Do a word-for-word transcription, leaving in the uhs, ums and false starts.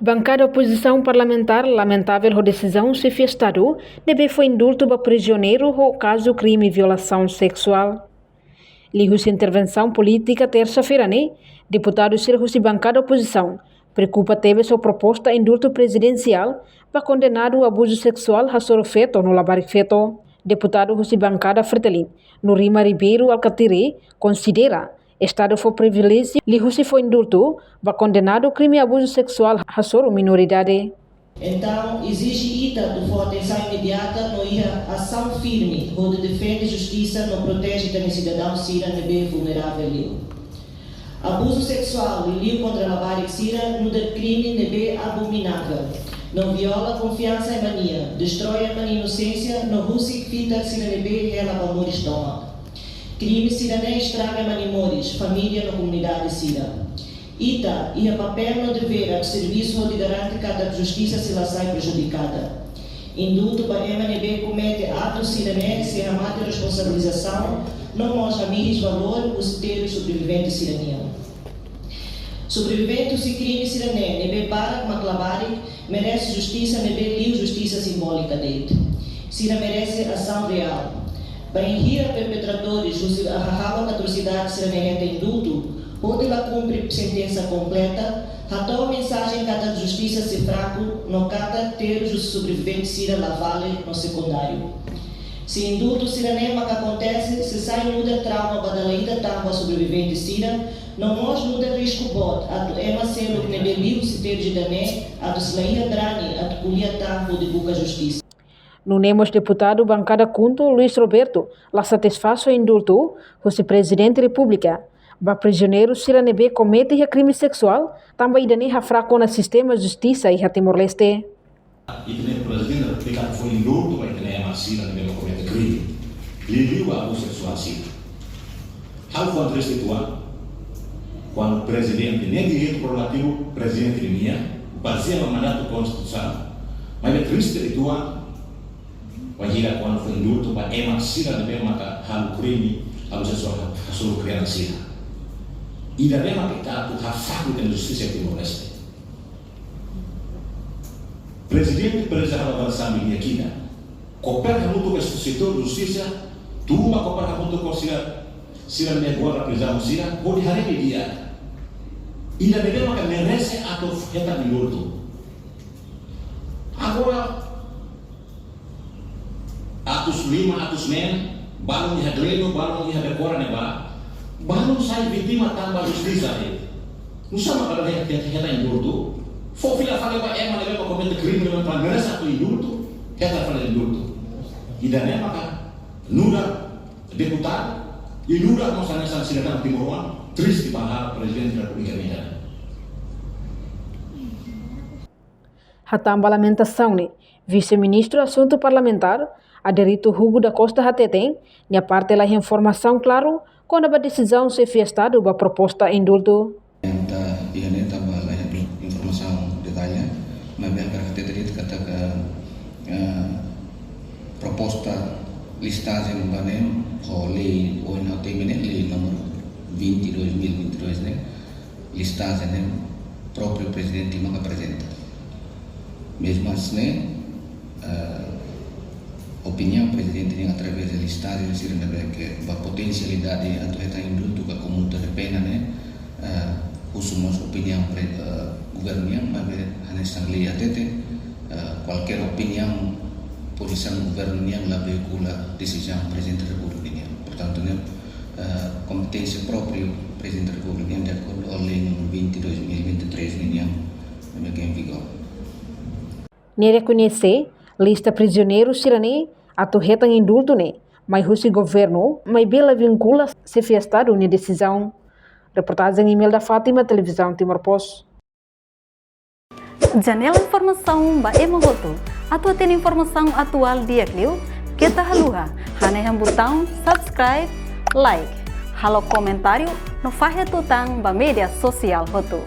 Bankada opozisaun parlamentár lamentavel ho desizaun Xefe Estadu ne'ebé fó indultu ba prizioneiru ho kazu krime violasaun seksuál. Liuhusi intervensaun polítika tersa-feira ne'e, deputadu sira husi bankada opozisaun preokupa tebes ho proposta indultu prezidensiál ba kondenadu abuzu seksuál hasoru feto no labarik feto. Deputadu husi bankada Fretilin, Nurima Ribeiro Alkatiri, konsidera Estadu fó priviléjiu liuhusi fó indultu ba kondenadu krime abuzu seksuál hasoru minoridade. Entaun, ezije ita atu fó atensaun imediata no iha asaun firme hodi defende justisa no proteje ita-nia sidadaun sira ne'ebé vulneravel liu. Abuzu seksuál liuliu kontra labarik sira nu'udar krime ne'ebé abominável, no viola konfiansa ema nian, destrói ema nia inosénsia no husik fitar sira ne'ebé hela ba moris tomak. Krime sira-ne'e estraga ema nia moris, família no komunidade sira. Ita iha papél no devér atu servisu hodi garante katak justisa sei la sai prejudikada. Indultu ba ema ne'ebé komete atu sira-ne'e sei hamate responsabilizasaun no mós hamihis valór husi terus sobrevivente sira-nian. Sobrevivente husi krime sira-ne'e, ne'ebé barak mak labarik, merese justisa ne'ebé liu justisa simbólika de'it. Sira merese asaun reál. Bainhira perpetradores husi hahalok atrosidade sira-ne'e hetan indultu, hodi la kumpre sentensa kompleta, hato'o mensajen katak justisa sei fraku, no katak terus husi sobrevivente sira la vale no sekundáriu. Se indultu sira-ne'e maka akontese, sei sai nu'udar trauma ba dala ida tan ba sobrevivente sira, no mós nu'udar risku boot atu ema seluk ne'ebé liu husi terus ida-ne'e atu sei la iha brani atu ko'alia tan hodi buka justisa. Nune'e mós deputadu bankada KHUNTO, Luis Roberto, la satisfás ho indultu husi Prezidente Repúblika ba prizioneiru sira ne'ebé komete iha krime seksuál, tanba ida-ne'e hafraku ona sistema justisa iha Timor-Leste. Ita-nia Prezidente Repúblika fó indultu ba ita-nia ema sira ne'ebé komete krime, liuliu abuzu seksuál sira. Ha'u fó triste uitoan, kuandu Prezidente, ne'e direitu prerogativu Prezidente nian, bazeia ba mandatu konstitusionál, maibé triste uitoan bainhira kuandu fó indultu ba ema sira ne'ebé maka halo krime abuzu seksuál hasoru kriansa sira. Ida-ne'e maka ita atu hafraku ita-nia justisa Timor-Leste. Prezidente presiza halo avaliasaun didi'ak ida. Koopera hamutuk ho setór justisa, tuma koopera hamutuk ho sira, sira ne'ebé guarda prizaun sira, hodi haree didi'ak. Ida-ne'ebé maka merese atu hetan indultu. Agora, atus lima, atus neen, balun iha Gledo, balun iha Becora ne'ebá, balun sai vítima tanba justisa de'it. Nusá mak bele hetan, hetan, hetan indultu? Fó fila fali ba ema ne'ebé komete krime ne'ebé merese atu indultu, hetan fali indultu. Ida-ne'e maka nu'udar deputadu, i nu'udar mós hanesan sidadaun timoroan, triste ba ha'u Prezidente Repúblika nian. Hatán ba lamentasaun ne'e, Vise-Ministru Asuntu Parlamentár, Aderito Hugo da Costa hateten, nia parte la iha informasaun klaru kona-ba desizaun Xefe Estadu ba proposta indultu. Entaun, iha ne'e tanba la iha informasaun detalle, maibé ha'u hakarak hatete de'it katak, eh, proposta listajen ba ne'e, ho lei, ohin ha'u temi ne'e, lei númeru vinte dois mil e vinte e dois ne'e, listajen ne'e própriu Prezidente mak aprezenta. Mezmu hanesan ne'e, eh, opiniaun Prezidente nian através de listajen sira ne'ebé ke ba potensialidade atu hetan indultu ka komuta de pena ne'e, eh, husu mós opiniaun pre-, eh, governu nian, maibé hanesan lei hatete, eh, kualkér opiniaun pozisaun governu nian la veikula desizaun Prezidente Repúblika nian. Portantu, ne'e, eh, kompeténsia própriu Prezidente Repúblika nian de akordu ho lei númeru vinte dois mil e vinte e três nian, ne'ebé ke em vigor. Nia rekoñese lista prizioneiru sira-ne'e atu hetan indultu ne'e mai husi governu, maibé la vinkula Xefe Estadu nia desizaun. Reportajen Imelda Fátima, Televizaun Timor Post. Janela informasaun ba ema hotu. Atu hatene informasaun atuál di'ak liu, keta haluha hanehan butaun subscribe, like, halo komentáriu no fahe tutan ba média sosiál hotu.